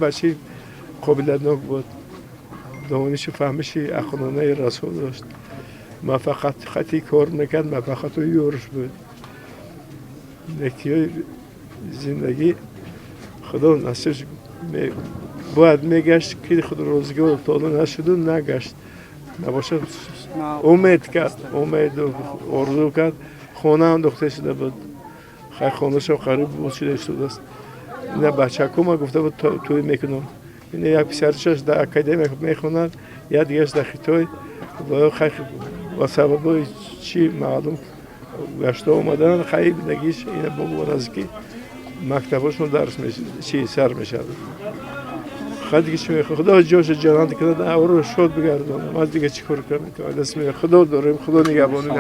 Бачаи қобилиятнок буд, донишу фаҳмиши ақлонаи расо дошт, муваффақият кор мекард, муваффақияту ёрш буд. Некиҳои зиндагӣ Худо насиб бояд мегашт, ки худ рӯзгор тола нашуду нагашт. Набошад, умед кард, умеду орзу кард. Хона андохта шуда буд, хай, хонаашо қариб буд шуда истодааст. Ина бачакума гуфта буд, тӯй мекунам. Ина як писарчаш дар академия мехонад, як дигараш дар Хитой. Хай, ба сабабҳои чӣ маълум гашта омадан. Хай, нагиш ина бо наздики мактабҳошон дарс чи сар мешавад. Хай, дига чӣ мехоҳ? Худо ҷоша ҷаннат кунад, авро шод бигардонам. Аз дига чӣ кор кунам? Дастми Худо дорем, Худо нигаҳбони.